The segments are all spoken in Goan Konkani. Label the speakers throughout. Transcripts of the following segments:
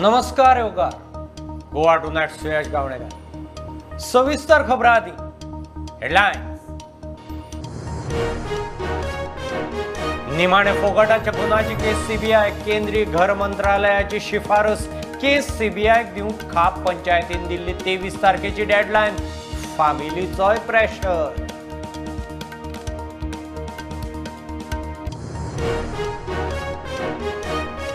Speaker 1: नमस्कार येवकार गोवा टुनायट सुयश गावणेकर. सविस्तर खबरां आदी हेडलायन्स. निमाणे फोगाटाच्या खुनाची केस सीबीआय. केंद्रीय घर मंत्रालयाची शिफारस. केस सीबीआयक दिवंक खाप पंचायतीन दिल्ली 23 तारखेची डेडलायन. फामिलीचोय प्रेशर.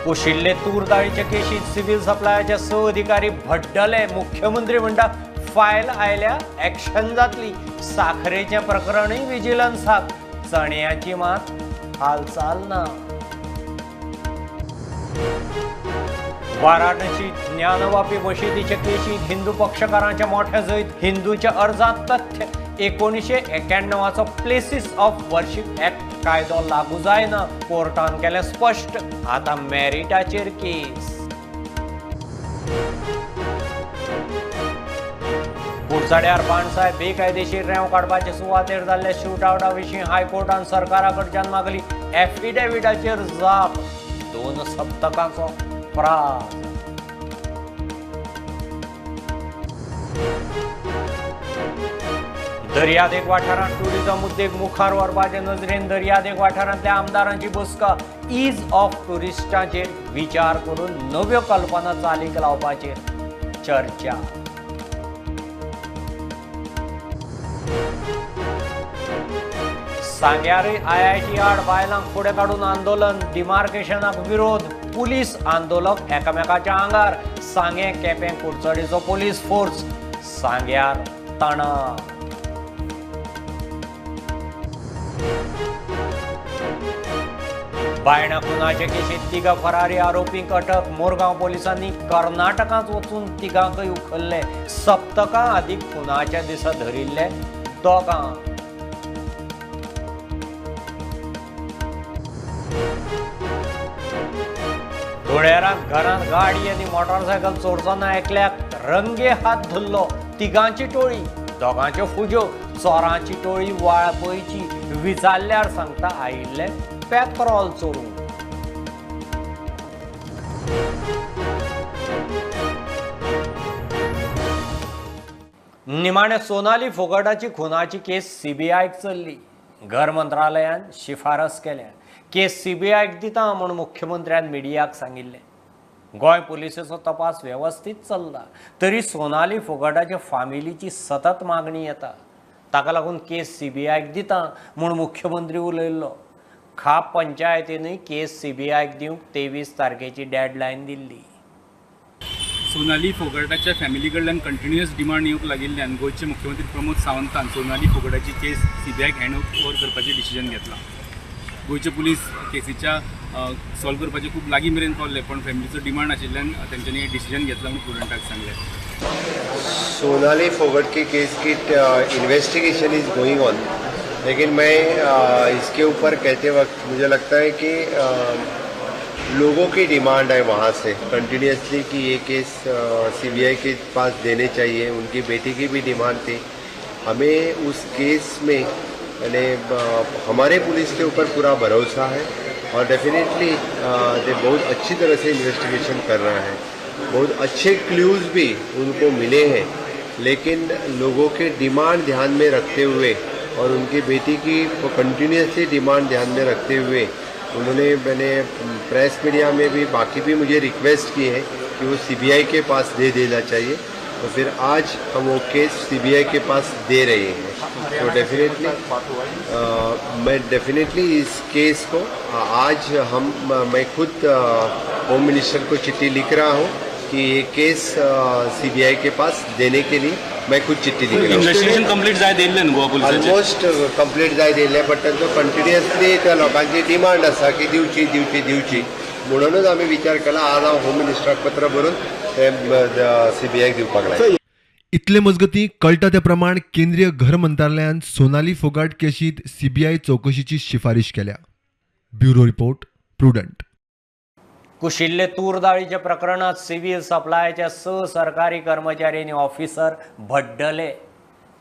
Speaker 1: कुशिल्ले तूर दाळीच्या केशीत सिव्हिल सप्लायाचे 6 अधिकारी भड्डले. मुख्यमंत्री म्हणटा फायल आयल्या ॲक्शन जातली. साखरेचें प्रकरणूय विजिलन्साक. चण्याची मात हालचाल ना. वाराणसी ज्ञानवापी मशिदीच्या केशीत हिंदू पक्षकारांच्या मोठ्या जैत. हिंदूच्या अर्जांत तथ्य. 1991चो प्लेसीस ऑफ वर्शिप ऍक्ट कायदो लागू जायना. कोर्टान केलें स्पश्ट. आतां मेरिटाचेर केस. कुडचड्यार बाणसाय बेकायदेशीर रेंव काडपाचे सुवातेर जाल्ल्या शूटआवटा विशीं हायकोर्टान सरकारा कडच्यान मागली एफिडेविटाचेर जाप. 2 सप्तकांचो प्रास. दर्यादेग वाठारांत टुरिझम उद्देग मुखार व्हरपाचे नजरेन दर्यादेग वाठारांतल्या आमदारांची बसका. Is of टुरिस्टाचेर विचार करून नव्यो कल्पना चालीक लावपाचेर चर्चा. सांग्यारय IIT आड बायलांक फुडें काडून आंदोलन. डिमार्केशनाक विरोध. पुलीस आंदोलक एकामेकाच्या आंगार. सांगें केपें कुडचडेचो पुलीस फोर्स. सांग्यार तणाव. बायणा खुनाचे केशीत 3 फरारी आरोपींक अटक. मोरगांव पोलिसांनी कर्नाटकांत वचून 3गांकय उखल्ले. सप्तकां आदीं खुनाच्या दिसा धरिल्ले 2. धुळेरांत घरांत गाडी आनी मोटरसायकल चोरतना एकल्याक रंगे हात धरलो. 3गांची टोळी, 2गांच्यो फुज्यो. चोरांची टोळी वाळपयची. विचारल्यार सांगता आयिल्ले पेट्रोल चोरूंक. निमाणे सोनाली फोगाटाची खुनाची केस सीबीआयक चल्ली. घर मंत्रालयान शिफारस केल्या. केस सीबीआयक दिता म्हूण मुख्यमंत्र्यान मिडियाक सांगिल्लें. गोंय पुलिसेचो तपास वेवस्थीत चल्ला तरी सोनाली फोगाटाच्या फामिलीची सतत मागणी येता. ताका लागून केस सीबीआयक दिता म्हूण मुख्यमंत्री उलयल्लो. खाप पंचायतीनूय केस सीबीआयक दिवंक 23 तारखेची डेडलायन दिल्ली.
Speaker 2: सोनाली फोगाटाच्या फॅमिली कडल्यान कंटिन्युअस डिमांड येवंक लागिल्ल्यान गोंयचे मुख्यमंत्री प्रमोद सावंतान सोनाली फोगाटाची केस सीबीआयक हँड ओवर करपाचें डिसिजन घेतलां. गोंयचे पुलीस केसीच्या सॉल्व करपाचे खूब लागीं मेरेन पावले, पण फॅमिलीचो डिमांड आशिल्ल्यान तेंच्यांनी डिसिजन घेतला म्हणून प्रुडंटाक सांगलें.
Speaker 3: सोनाली फोगट की केस की इन्वेस्टिगेशन is going on, लेकिन मैं इसके ऊपर कहते वक्त मुझे लगता है कि लोगों की डिमांड है वहाँ से कंटिन्यूसली कि ये केस सीबीआई के पास देने चाहिए. उनकी बेटी की भी डिमांड थी. हमें उस केस में यानी हमारे पुलिस के ऊपर पूरा भरोसा है और डेफिनेटली दे बहुत अच्छी तरह से इन्वेस्टिगेशन कर रहा है. बहुत अच्छे क्लूज़ भी उनको मिले हैं, लेकिन लोगों के डिमांड ध्यान में रखते हुए और उनकी बेटी की कंटिन्यूसली डिमांड ध्यान में रखते हुए उन्होंने मैंने प्रेस मीडिया में भी बाकी भी मुझे रिक्वेस्ट की है कि वो सीबीआई के पास दे देना चाहिए. तो फिर आज हम वो केस सीबीआई के पास दे रहे हैं. तो डेफिनेटली मैं डेफिनेटली इस केस को आज मैं खुद होम मिनिस्टर को चिट्ठी लिख रहा हूँ कि ये केस सीबीआई के पास देने के लिए मैं खुद चिट्ठी लिख रहा हूँ.
Speaker 2: इन्वेस्टिगेशन कंप्लीट जाय दिल्लें न्हू गोवा पुलिसांचें?
Speaker 3: ऑलमोस्ट कंप्लीट जाय दिल्लें, बट तांचो कंटिन्युअसली त्या लोकांची डिमांड आसा की दिवची दिवची दिवची, म्हणूनच आमी विचार केला आज हांव होम मिनिस्टराक पत्र बरोवन ते सीबीआयक दिवपाक लायलें.
Speaker 4: इतले मजगतीं कळटा ते प्रमाण केंद्रीय घर मंत्रालयान सोनाली फोगाट केशींत सीबीआय चवकशीची शिफारीश केल्या. Bureau report, Prudent.
Speaker 1: कुशिल्ले तूर दाळीच्या प्रकरणात सिव्हिल सप्लायाच्या 6 सरकारी कर्मचारी आनी ऑफिसर भड्डले.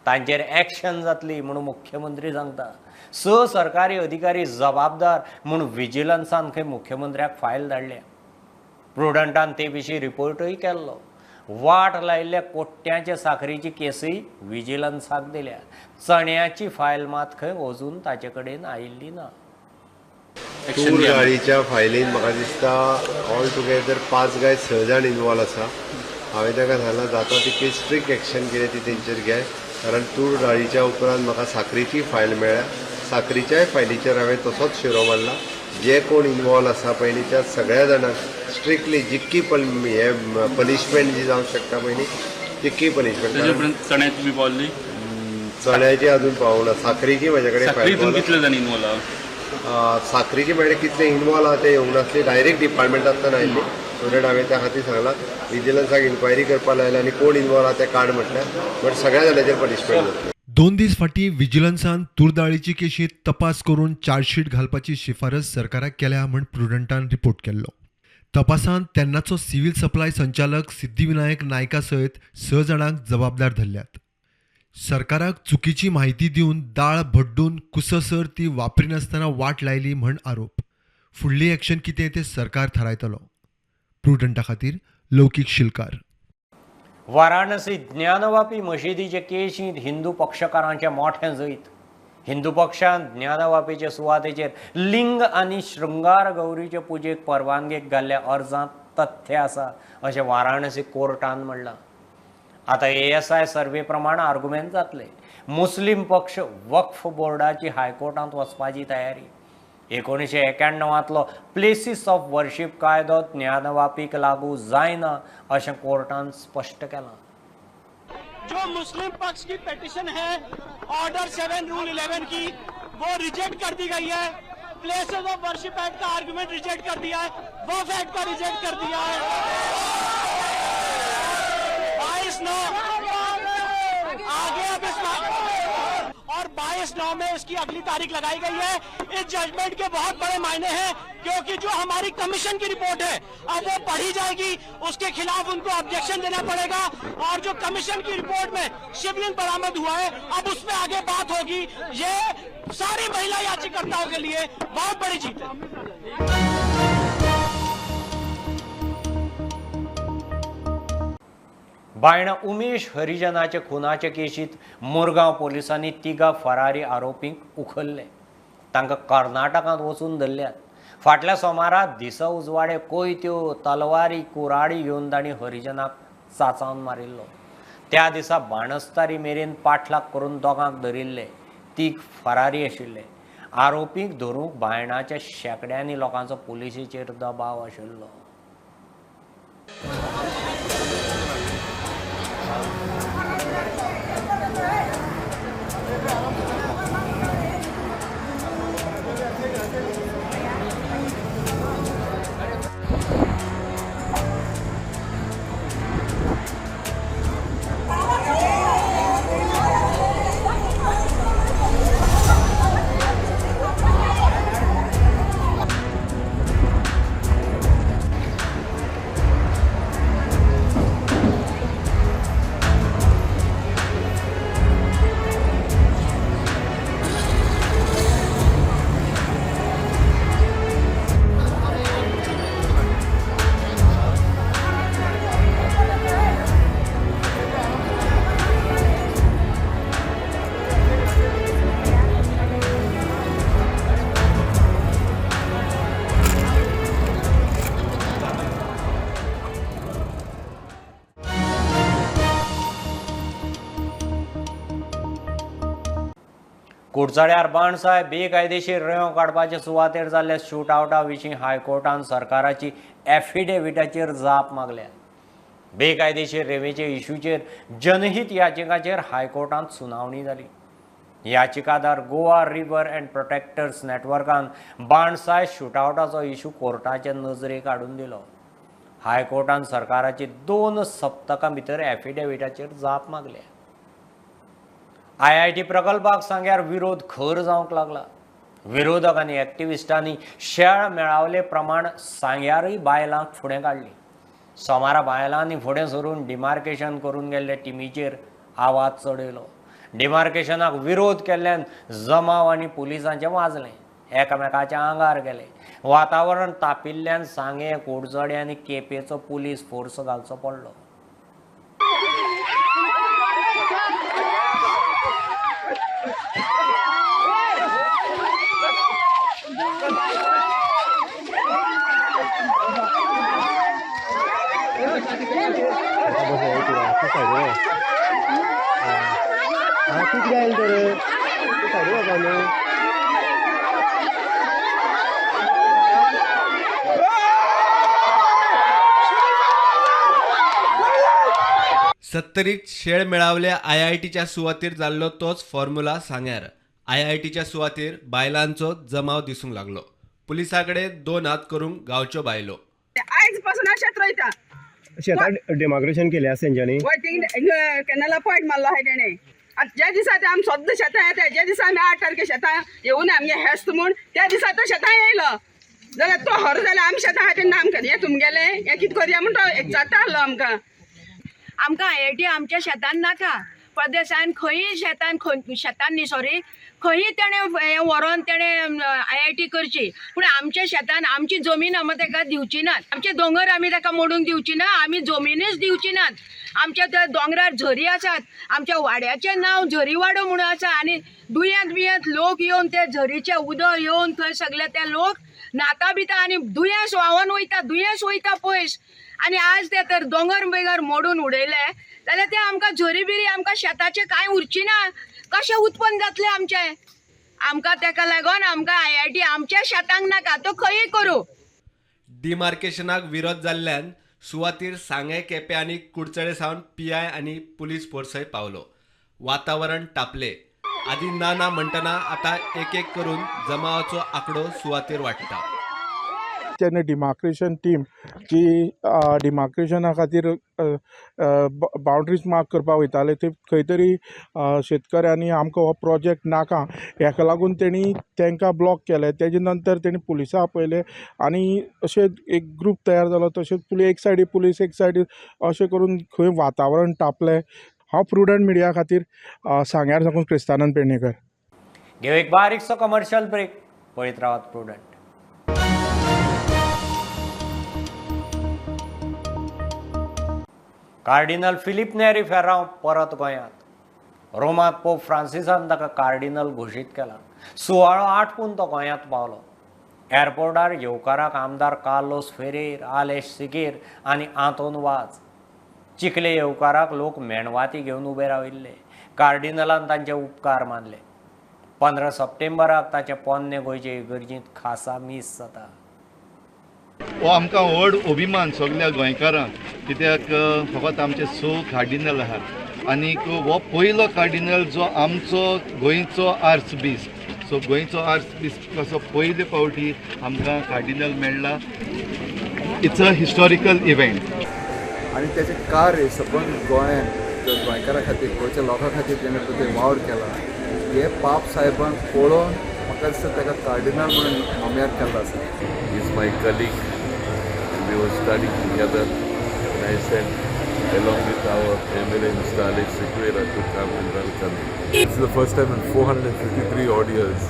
Speaker 1: तांचेर ॲक्शन जातली म्हणून मुख्यमंत्री सांगता. 6 सरकारी अधिकारी जबाबदार म्हूण विजिलन्सान खंय मुख्यमंत्र्याक फायल धाडल्या. प्रुडंटान ते विशीं रिपोर्टूय केल्लो. वाट लायिल्ल्या कोट्यांचे साखरीची केसूय विजिलन्साक दिल्या. चण्याची फायल मात खंय अजून ताचे कडेन आयिल्ली ना.
Speaker 3: तूर गाडीच्या फायलीन म्हाका दिसता ऑल टुगेदर 5 काय 6 जाण इनवॉल्व आसा. हांवें ताका सांगलां जाता तितकी स्ट्रिक्ट एक्शन कितें ती तेंचेर घे, कारण तूर डाळीच्या उपरांत म्हाका साखरीची फायल मेळ्ळ्या. साखरीच्याय फायलीचेर हांवें तसोच शिरो मारला. जे कोण इनवॉल्व आसा पयलीं त्या सगळ्या जाणांक स्ट्रिक्टली जितकी हे पनिशमेंट जी जावंक शकता पयलीं तितकी पनिशमेंट.
Speaker 2: चण्याची बी पावली?
Speaker 3: चण्याची अजून पावूंक ना. साखरीची म्हजे कडेन फायल.
Speaker 2: कितले जाण इनवॉल्व आसा?
Speaker 3: साखरीची म्हळ्यार कितले इनवॉल्व आसा ते येवंक नासली, डायरेक्ट डिपार्टमेंटांतल्यान आयिल्ली. सो that हांवें त्या खातीर सांगलां विजिलन्साक इन्क्वायरी करपाक लायला आनी कोण इनवॉल्व आसा तें काड म्हटल्यार, बट सगळ्या जाणांचेर पनिशमेंट जातली.
Speaker 4: 2 दीस फाटीं विजिलन्सान तूरदाळीची केशींत तपास करून चार्जशीट घालपाची शिफारस सरकाराक केल्या म्हूण प्रुडंटान रिपोर्ट केल्लो. तपासांत तेन्नाचो सिव्हिल सप्लाय संचालक सिद्धिविनायक नायका सयत 6 जाणांक जबाबदार धरल्यात. सरकाराक चुकीची म्हायती दिवन दाळ भड्डून कुससर ती वापरिनासतना वाट लायली म्हण आरोप. फुडली एक्शन कितें तें सरकार थारायतलो. प्रुडंटा खातीर लौकीक शिलकार.
Speaker 1: वाराणसी ज्ञानवापी मशिदीचे केशींत हिंदू पक्षकारांचें मोठें जैत. हिंदू पक्षान ज्ञानवापीचे सुवातेचेर लिंग आनी शृंगार गौरीचे पुजेक परवानगेक घाल्ल्या अर्जांत तथ्य आसा अशें वाराणसी कोर्टान म्हणलां. आतां ASI survey प्रमाण आर्गुमेंट जातले. मुस्लीम पक्ष वक्फ बोर्डाची हायकोर्टांत वचपाची तयारी. 1991तलो प्लेसीस ऑफ वर्शीप कायदो ज्ञानवापीक लागू जायना अशें कोर्टान स्पश्ट केलां.
Speaker 5: जो मुस्लिम पक्ष की पिटिशन है ऑर्डर 7 रूल 11 की, वो रिजेक्ट कर दी गई है. प्लेसेस ऑफ वर्शिप एक्ट का आर्गुमेंट रिजेक्ट कर दिया है, वक्फ एक्ट का रिजेक्ट कर दिया है. 22/9 आगे अब इस और 22/9 में इसकी अगली तारीख लगाई गई है. इस जजमेंट के बहुत बड़े मायने हैं, क्योंकि जो हमारी कमीशन की रिपोर्ट है अब वो पढ़ी जाएगी, उसके खिलाफ उनको ऑब्जेक्शन देना पड़ेगा. और जो कमीशन की रिपोर्ट में शिवलिंग बरामद हुआ है अब उसमें आगे बात होगी. ये सारी महिला याचिकाकर्ताओं के लिए बहुत बड़ी जीत है.
Speaker 1: बायणा उमेश हरिजनाचे खुनाचे केशींत मुरगांव पोलिसांनी 3 फरारी आरोपींक उखल्ले. तांकां कर्नाटकांत वचून धरल्यात. फाटल्या सोमारा दिसा उजवाडे कोयत्यो, तलवारी, कुराडी घेवन तांणी हरिजनाक चांचावन मारिल्लो. त्या दिसा बाणस्तारी मेरेन पाठलाग करून 2 धरिल्ले. 3 फरारी आशिल्ले. आरोपींक धरूंक बायणाच्या शेंकड्यांनी लोकांचो पुलिसेचेर दबाव आशिल्लो. कुडचड्यार बाणसाय बेकायदेशीर रेंव काडपाचे सुवातेर जाल्ल्या शूटआवटा विशीं हायकोर्टान सरकाराची एफिडेविटाचेर जाप मागल्या. बेकायदेशीर रेंवेचे इशूचेर जनहीत याचिकाचेर हायकोर्टांत सुनावणी जाली. याचिकादार गोवा रिव्हर अँड प्रोटेक्टर्स नेटवर्कान बाणसाय शूटआवटाचो इशू कोर्टाचे नजरेक हाडून दिलो. हायकोर्टान सरकाराची 2 सप्तकां भितर एफिडेविटाचेर जाप मागल्या. IIT प्रकल्पाक सांग्यार विरोध खर जावंक लागला. विरोधक आनी एक्टिविस्टांनी शेळ मेळावले प्रमाण सांग्यारूय बायलांक फुडें काडली. सोमारा बायलांनी फुडें सरून डिमार्केशन करून गेल्ले टिमीचेर आवाज चडयलो. डिमार्केशनाक विरोध केल्ल्यान जमाव आनी पुलिसांचें वाजलें. एकामेकाच्या आंगार गेले. वातावरण तापिल्ल्यान सांगें, कुडचडें आनी केपेंचो पुलीस फोर्स घालचो पडलो.
Speaker 6: सत्तरीत शेळ मेळावल्या आयआयटीच्या सुवातेर जाल्लो तोच फॉर्म्युला सांग्यार. आयआयटीच्या सुवातेर बायलांचो जमाव दिसूंक लागलो. पुलिसां कडेन दोन हात करूंक गांवच्यो बायलो.
Speaker 7: आयज पासून शेत रोयता.
Speaker 8: शेताक डेमार्केशन केलें आसा तेंच्यांनी.
Speaker 7: कॅनला पॉयंट मारलो आहा तेणें. आतां ज्या दिसा ते आमी सद्दां शेतां येता, ज्या दिसा आमी 8 तारखे शेतां येवना आमगे हेस्त म्हूण त्या दिसा तो शेतां येयलो जाल्यार तो हर जाल्यार आमी शेतां खातीर ना आमकां हें तुमगेलें हें कितें करया म्हूण तो जाता आहलो आमकां.
Speaker 9: आमकां आयआयटी आमच्या शेतान नाका. प्रदेशान खंयी शेतान शेतान न्ही सॉरी खंयी तेणें हें व्हरोन तेणें आयआयटी करची, पूण आमच्या शेतान आमची जमीन आमी ताका दिवची नात. आमचे दोंगर आमी ताका मोडूंक दिवची ना, आमी जमिनूच दिवची नात. आमच्या त्या दोंगरार झरी आसात, आमच्या वाड्याचें नांव झरीवाडो म्हणून आसा आनी दुयेंत बियेंत लोक येवन ते झरीचें उदक येवन थंय सगळे ते लोक न्हाता बिता आनी दुयेंस व्हांवन वयता, दुयेंस वयता पयस. आनी आज ते तर दोंगर बिंगर मोडून उडयले जाल्यार ते आमकां झरी बिरी आमकां शेताचें कांय उरची ना. कशें उत्पन्न जातलें आमचें? आमकां तेका लागून आमकां आयआयटी आमच्या शेतांक नाका, तो खंयूय करूं.
Speaker 6: डिमार्केशनाक विरोध जाल्ल्यान सुवातीर सांगें, केपें आनी कुडचडे सावन पीआय आनी पुलीस फोर्सय पावलो. वातावरण तापले. आदी ना ना म्हणटना आतां एक एक करून जमावाचो आंकडो सुवातेर वाडटा.
Speaker 10: तेन्ना डिमार्केशन टीम जी डिमार्केशना खातीर बाउंड्रीज मार्क करपाक वयताले ते खंय तरी शेतकऱ्यांनी आमकां हो प्रोजेक्ट नाका हेका लागून तेणी तांकां ब्लॉक केले. तेजे नंतर तेणी पुलिसां आपयले आनी अशें एक ग्रूप तयार जालो. तशेंच एक सायडी पुलीस एक सायडी अशें करून खंय वातावरण तापलें. हांव प्रुडंट मिडिया खातीर सांग्यार साकून क्रिस्तानंद पेडणेकर.
Speaker 1: घेव एक बारीकसो कमर्शियल ब्रेक. पळयत रावात प्रुडंट. कार्डिनल फिलीप नेरी फेर्रांव परत गोंयांत. रोमांत पोप फ्रांसिसान ताका कार्डिनल घोशीत केला. सुवाळो आटपून तो गोंयांत पावलो. एअरपोर्टार येवकाराक आमदार कार्लोस फेरेर, आलेश सिकेर आनी आंतोन वाज. चिखले येवकाराक लोक मेणवाती घेवन उबे राविल्ले. कार्डिनलान तांचे उपकार मानले. 15 सप्टेंबराक ताचे पोन्ने गोंयचे इगर्जींत खासा मीस जाता.
Speaker 11: हो आमकां व्हड अभिमान सगल्या गोंयकारांक, कित्याक फकत आमचे 6 कार्डिनल आहात आनीक हो पयलो कार्डिनल जो आमचो गोंयचो आर्चबिस्प. सो गोंयचो आर्चबिस्प कसो पयले फावटी आमकां कार्डिनल मेळ्ळा. It's a historical event.
Speaker 12: आनी तेचें कार्य सबंद गोंयांत गोंयकारां खातीर, गोंयच्या लोकां खातीर जेणे पळय वावर केला, हे पाप साहेबान पळोवन म्हाका दिसता ताका कार्डिनल म्हणून नोमिनेट केल्लो आसा.
Speaker 13: Is my colleague. We were studying together and I sent along with our MLA Mr. Alex Sequeira to come and welcome him.
Speaker 14: It's the first time in 453 odd years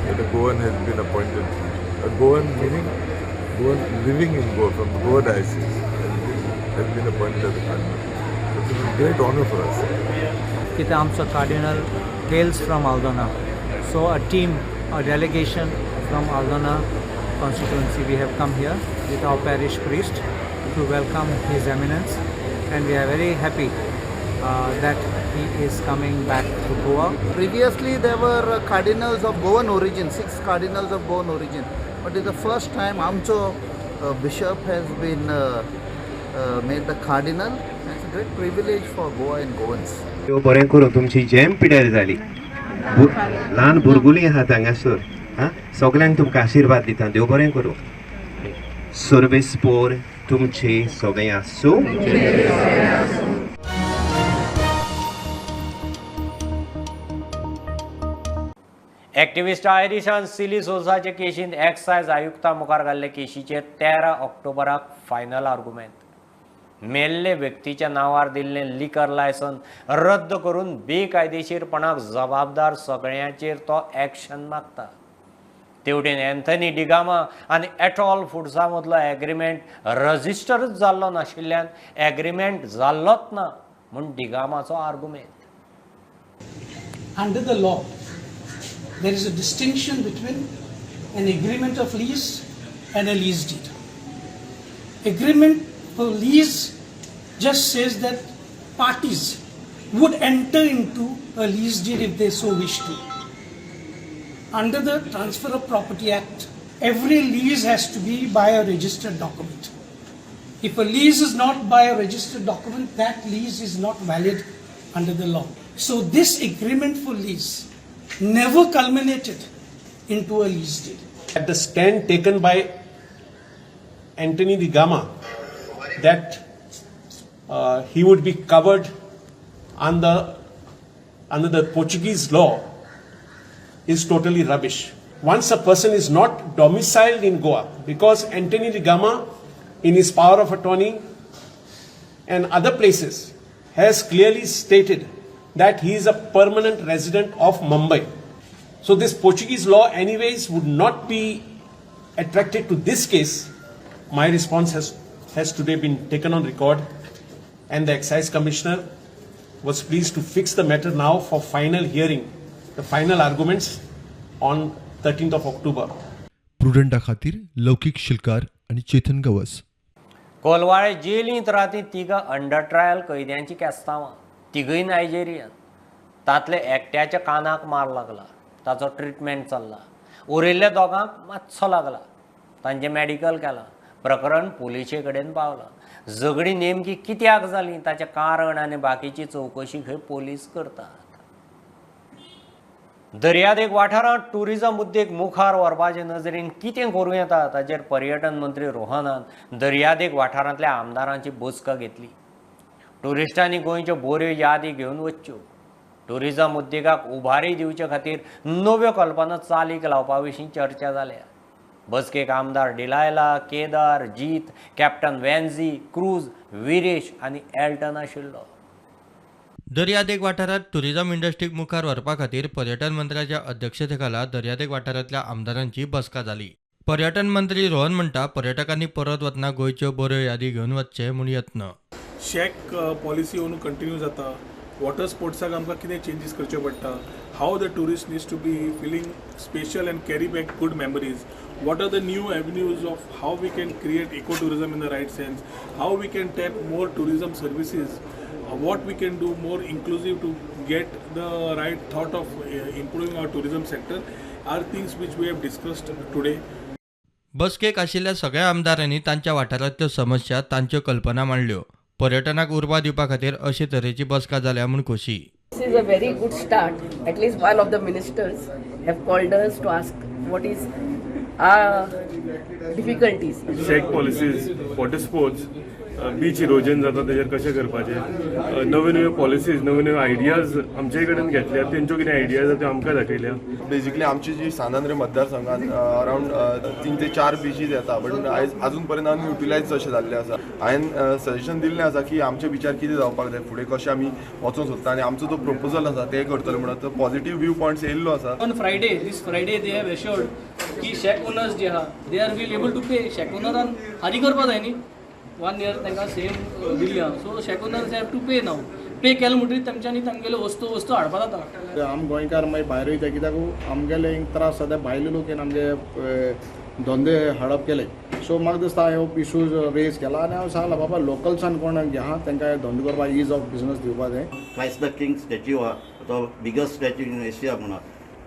Speaker 14: that a Goan has been appointed. A Goan meaning Goan living in Goa, from the Goa diocese, has been appointed as a cardinal. So it's a great honor for us.
Speaker 15: Kita Amsa Cardinal hails from Aldona. So a team, a delegation from Aldona constituency, we have come here with our parish priest to welcome His Eminence, and we are very happy that he is coming back to Goa.
Speaker 12: Previously there were cardinals of Goan origin, 6 cardinals of Goan origin, but it's the first time Amcho bishop has been made the cardinal. It's a great privilege for Goa and Goans.
Speaker 16: बरें करून तुमची जेम पिड्यार जाली. ल्हान भुरगुलीं आहात हांगासर. सगल्यांक तुमकां आशिर्वाद दिता. देव बरें करूं. सर्वेस्पोर तुमचे सगळें आसूं.
Speaker 1: एक्टिविस्ट आयरिशान सिली सोसाचे केशींत एक्सायज आयुक्ता मुखार घाल्ले केशीचेर 13 ऑक्टोबराक फायनल आर्गुमेंट. मेल्ले व्यक्तीच्या नांवार दिल्लें लिकर लायसन रद्द करून बेकायदेशीरपणाक जबाबदार सगळ्यांचेर तो एक्शन मागता. तेवटेन अँथनी डिगामा आनी एटॉल फुड्सा मदलो एग्रीमेंट रजिस्टरूच जाल्लो नाशिल्ल्यान एग्रीमेंट जाल्लोच ना म्हूण डिगामाचो argument.
Speaker 17: Under the law, there is a distinction between an agreement of lease and a lease deed. Agreement for lease just says that parties would enter into a lease deed if they so wish to. Under the Transfer of Property Act, every lease has to be by a registered document. If a lease is not by a registered document, that lease is not valid under the law. So this agreement for lease never culminated into a lease deed.
Speaker 18: At the stand taken by Anthony D'Gama that he would be covered under the Portuguese law is totally rubbish. Once a person is not domiciled in Goa, because Anthony D'Gama in his power of attorney and other places has clearly stated that he is a permanent resident of Mumbai. So this Portuguese law anyways would not be attracted to this case. My response has today been taken on record, and the Excise Commissioner was pleased to fix the matter now for final hearing, the final arguments on 13th of October.
Speaker 4: प्रुडंटा खातीर लौकीक शिलकार आनी चेतन गवस.
Speaker 1: कोलवाळे जेलींत राती तिगां अंडर ट्रायल कैद्यांची केस्तांवां. तिगूय नायजेरियन. तांतले एकट्याच्या कानाक मार लागला, ताचो ट्रिटमेंट चल्ला. उरिल्ल्या दोगांक मातसो लागला, तांचें मॅडिकल केलां. प्रकरण पुलिशे कडेन पावलां. झगडीं नेमकी कित्याक जालीं ताचें कारण आनी बाकीची चवकशी खंय पोलीस करतात. दर्यादेग वाठारांत टुरिझम उद्देग मुखार व्हरपाचे नजरेन कितें करूं येता ताचेर पर्यटन मंत्री रोहनान दर्यादेग वाठारांतल्या आमदारांची बसका घेतली. टुरिस्टांनी गोंयच्यो बऱ्यो यादी घेवन वच्च्यो. टुरिझम उद्देगाक उभारी दिवचे खातीर नव्यो कल्पना चालीक लावपा विशीं चर्चा जाल्या. बसकेक आमदार डिलायला, केदार, जीत, कॅप्टन वेन्झी, क्रूज, विरेश आनी एल्टन आशिल्लो.
Speaker 19: दर्यादेग वाठारांत टुरिझम इंडस्ट्रीक मुखार व्हरपा खातीर पर्यटन मंत्र्याच्या अध्यक्षतेखाला दर्यादेग वाठारांतल्या आमदारांची बसका जाली. पर्यटन मंत्री रोहन म्हणटा पर्यटकांनी परत वतना गोंयच्यो बऱ्यो यादी घेवन वचचे म्हूण यत्न.
Speaker 20: शॅक पॉलिसी अंदू कंटिन्यू जाता. वॉटर स्पोर्ट्साक आमकां कितें चेंजीस करचे पडटा. How the tourist needs to be feeling special and carry back good memories. What are the new avenues of how we can create eco tourism in the right sense, how we can tap more tourism services, what we can do more inclusive to get the right thought of improving our tourism sector are things which we have discussed today.
Speaker 19: बसकेक आशिल्ल्या सगळ्या आमदारांनी तांच्या वाठारांतल्यो समस्या, तांच्यो कल्पना मांडल्यो. पर्यटनाक उर्बा दिवपा खातीर अशे तरेची बसका जाल्या म्हूण खोशी.
Speaker 21: This is a very good start. At least one of the ministers have called us to ask what is our difficulties.
Speaker 22: Shack policies, water sports, beach erosion जाता तेजेर कशें करपाचें, नव्यो नव्यो पॉलिसीज, नव्यो नव्यो आयडियाज आमचे कडेन घेतल्या, तेंच्यो कितें आयडियाज आसा त्यो आमकां दाखयल्या.
Speaker 23: बेजिकली आमची जी सान आंद्रे मतदारसंघात अरावंड 3 ते 4 बिचीज येता, बट आयज अजून पर्यंत अनयुटिलायज अशें जाल्लें आसा. हांवें सजेशन दिल्लें आसा की आमचे विचार कितें जावपाक जाय, फुडें कशें आमी वचोंक सोदता आनी आमचो जो प्रपोजल आसा तें करतले म्हणून तो पॉझिटिव्ह व्यू पॉयंट्स येयल्लो आसा.
Speaker 24: On Friday, this Friday they have assured की शॅक ओनर्स जे आहा they are will able to pay. Shack ओनरान फारीक करपा जाय न्ही, 1 इयर तांकां सेम दिल्ली आहा. So shack owners have to pay now. Pay केलें म्हणटकीर तेमच्यांनी तांगेल्यो वस्तू हाडपा जाता.
Speaker 25: आम गोंयकार मागीर भायर वयता कित्याक आमगेले त्रास जाता, भायले लोक येवन आमगे धंदे हडप केले. सो म्हाका दिसता हांवें इशूज रेज केला आनी हांवें सांगलां बाबा लोकल्सान कोण आहा तांकां धंदो करपाक is of business दिवपा जाय.
Speaker 26: क्रायस्ट the king statue आहा, तो बिगस्ट स्टॅच्यू इन एशिया म्हणून.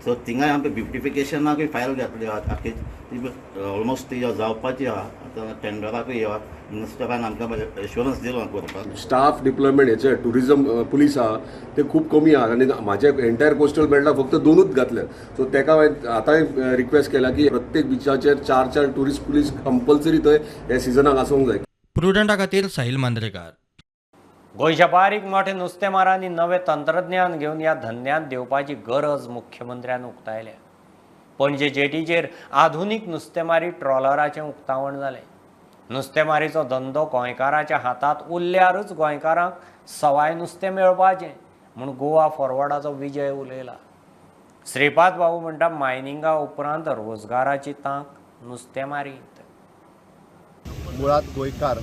Speaker 26: सो थिंगाय आमकां ब्युटिफिकेशनाकूय फायल घातली आहा, आख्खी ती ऑलमोस्ट ती जावपाची आहा. आतां टेंडराकूय आहा, मिनिस्टरान आमकां एश्योरन्स दिलो करपाक.
Speaker 27: स्टाफ डिप्लॉयमेंट हेचे टुरिजम पुलीस आहा ते खूब कमी आहा आनी म्हाजे एंटायर कोस्टल बेल्टाक फक्त 2च घातले. सो तेका हांवें आतांय रिक्वेस्ट केला की प्रत्येक बिचाचेर 4-4 टुरिस्ट पुलीस कंपल्सरी थंय ह्या सिजनाक आसूंक जाय.
Speaker 19: प्रुडंटा खातीर साहिल मांद्रेकार.
Speaker 1: गोंयच्या बारीक मोठे नुस्तेमारांनी नवें तंत्रज्ञान घेवन ह्या धंद्यांत देवपाची गरज मुख्यमंत्र्यान उक्तायल्या. पणजे जेटीचेर आधुनीक नुस्तेमारी ट्रॉलराचें उक्तावण जालें. नुस्तेमारीचो धंदो गोंयकाराच्या हातांत उरल्यारूच गोंयकारांक सवाय नुस्तें मेळपाचें म्हूण गोवा फॉरवर्डाचो विजय उलयला. श्रीपाद बाबू म्हणटा मायनिंगा उपरांत रोजगाराची तांक नुस्तेमारींत.
Speaker 2: मुळात गोंयकार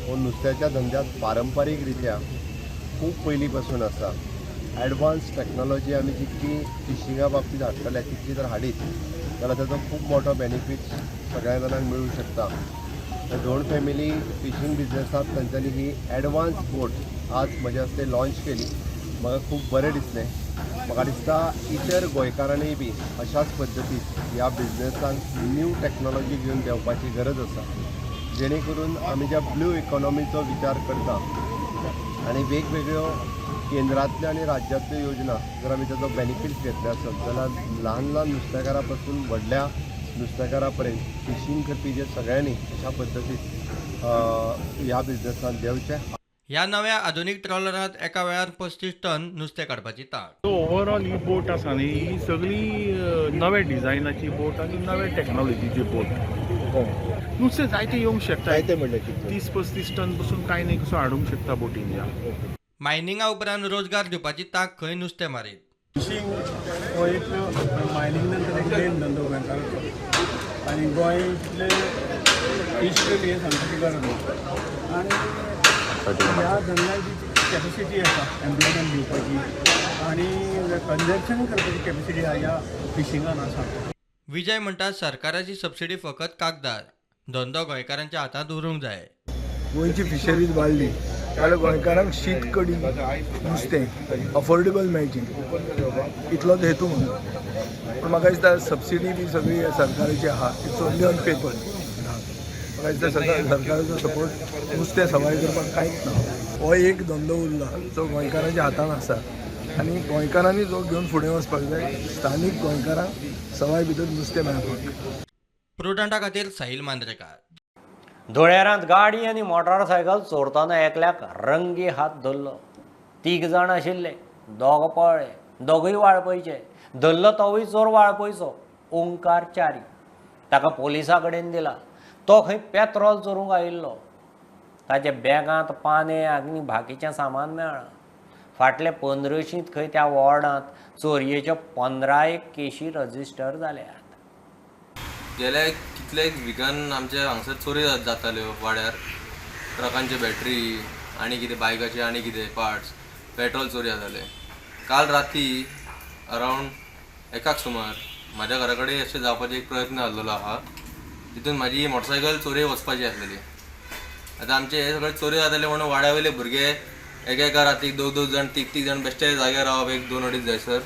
Speaker 2: हो नुस्त्याच्या धंद्यात पारंपारीक रित्या खूब पयलीं पासून आसा. एडवान्स टॅक्नॉलॉजी आमी जितकी फिशिंगा बाबतींत हाडटले तितकी जर हाडीत जाल्यार ताचो खूब मोठो बेनिफीट सगळ्या जाणांक मेळूंक शकता. धोंड फॅमिली फिशींग बिजनसांत तांच्यांनी ही एडवान्स बोट आज म्हज्या हस्ते लॉन्च केली. म्हाका खूब बरें दिसलें. म्हाका दिसता इतर गोंयकारांनीय बी अशाच पद्दतीन ह्या बिजनसांत न्यू टॅक्नॉलॉजी घेवन देंवपाची गरज आसा, जेणे करून आमी ज्या ब्लू इकॉनॉमीचो विचार करता आनी वेगवेगळ्यो केंद्रांतल्यो आनी राज्यांतल्यो योजना जर आमी ताचो बेनिफीट घेतले आसत जाल्यार ल्हान ल्हान नुस्तेकारा पासून व्हडल्या नुस्तेकारा पर्यंत फिशींग करपी जे सगळ्यांनी अशा पद्दतीन ह्या बिजनसांत देंवचें.
Speaker 19: ह्या नव्या आधुनीक ट्रॉलरांत एका वेळार 35 टन नुस्तें काडपाची तांक.
Speaker 3: ओवरऑल ही बोट आसा न्ही, ही सगळी नव्या डिझायनाची बोट आनी नव्या टॅक्नॉलॉजीची बोट. नुस्तें जायतें येवंक शकता,
Speaker 2: जायतें म्हणल्यार
Speaker 3: 30-35 टन पसून कांय न्ही कसो हाडूंक शकता बोटीन.
Speaker 19: मायनिंगा उपरांत रोजगार दिवपाची तांक खंय नुस्तेमारीत.
Speaker 5: फिशींग हो एक मायनिंग नंतर एक मेन धंदो गोंयकारांचो आनी गोंय इतलें इश्ट हें सांगपाची गरज ना. आनी ह्या धंद्याक जी कॅपेसिटी आसा एम्प्लॉयमेंट दिवपाची आनी कंजप्शन करपाची कॅपेसिटी आसा ह्या फिशिंगान आसा.
Speaker 19: विजय म्हणटा सरकाराची सबसिडी फकत कागदार, धंदो गोंयकारांच्या हातांत उरूंक जाय.
Speaker 6: गोंयची फिशरीज वाडली जाल्यार गोंयकारांक शीत कडी नुस्तें अफोर्डेबल मेळचें इतलोच हेतू म्हणून. पूण म्हाका दिसता सबसिडी बी सगळी सरकाराची आहा, it's only on paper. म्हाका दिसता सरकाराचो सपोर्ट नुस्तें सवाय करपाक कांयच ना. हो एक धंदो उरला जो गोंयकारांच्या हातान आसा आनी गोंयकारांनी जो घेवन फुडें वचपाक जाय, स्थानीक गोंयकारांक सवाय भितर नुस्तें मेळपाक.
Speaker 19: प्रुडंटा खातीर साहिल मांद्रेकार.
Speaker 1: धुळेरांत गाडी आनी मोटारसायकल चोरतना एकल्याक रंगी हात धरलो. 3 जाण आशिल्ले, दोग पळ्ळे, दोगूय वाळपयचे. धरलो तोवूय चोर वाळपयचो, ओंकार च्यारी. ताका पोलिसा कडेन दिला. तो खंय पेत्रोल चोरूंक आयिल्लो. ताच्या बॅगांत पाने आनी बाकीचें सामान मेळ्ळां. फाटले 15शींत खंय त्या वॉर्डांत चोरयेच्यो 15 केशी रजिस्टर जाल्यात.
Speaker 7: गेल्या कितले विकान आमच्या हांगसर चोरी जाताल्यो वाड्यार, ट्रकांच्यो बॅटरी आनी कितें बायकाचे आनी कितें पार्ट्स, पेट्रोल चोरी जाताले. काल राती अरावंड 1 सुमार म्हाज्या घरा कडेन अशें जावपाचो एक प्रयत्न जाल्लो आहा. तितून म्हाजी मोटरसायकल चोरयेक वचपाची आसलेली. आतां आमचे हे सगळे चोरी जाताले म्हणून वाड्या वयले भुरगे एका रातीक 2-2 जाण 3-3 जाण बेश्टे जाग्यार रावप 1-2 अडीच जायसर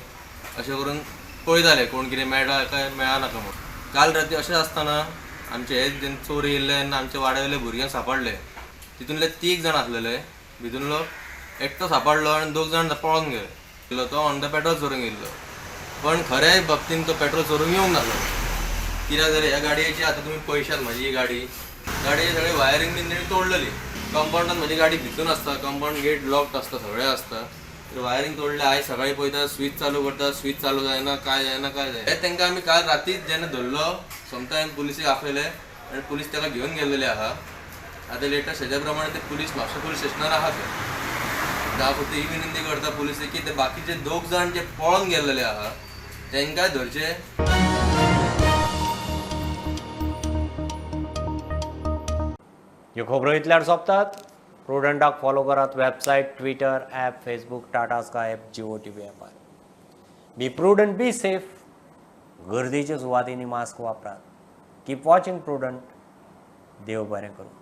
Speaker 7: अशें करून पळयताले कोण कितें मेळटा काय मेळनाका म्हणून. काल राती अशें आसतना आमचे हे जेन्ना चोर येयल्ले तेन्ना आमच्या वाड्या वयले भुरग्यांक सांपडले. तितूंतले 3 जाण आसलेले, भितूनलो एकटो सांपडलो आनी 2 जाण पळोवन गेले. तो ऑन the petrol चोरूंक येयल्लो, पण खऱ्या बाबतीन तो पेट्रोल चोरूंक येवंक नासलो. कित्याक जाल्यार ह्या गाडयेची आतां तुमी पळयशात, म्हाजी ही गाडी गाडयेची सगळी वायरींग बीन तेणी तोडलेली. कंपाउंडान म्हजी गाडी भितून आसता, कंपाउंड गेट लॉक्ड आसता, सगळें आसता. तर वायरींग तोडलें. आयज सकाळीं पळयता स्विच चालू करता, स्विच चालू जायना, काय जायना काय जायना. तांकां आमी काल रातीच जेन्ना धरलो सोमता पुलिसेक आपयले आनी पुलीस ताका घेवन गेल्लेले आहा. आतां लेटस्ट हेज्या प्रमाणे ते पुलीस म्हापशें पुलीस स्टेशनार आहा. ते हांव फक्त ही विनंती करता पुलिसेक की ते बाकीचे 2 जाण जे पळोवन गेल्लेले आहा तांकांय धरचे.
Speaker 1: ह्यो खबरो इतल्यार सोंपतात. प्रुडंटाक फॉलो करात website, Twitter, app, Facebook, Tata Sky app, Jio TV ॲपार. Be prudent, be safe. गर्दीच्या सुवातींनी मास्क वापरात. Keep watching Prudent. देव बरें करूं.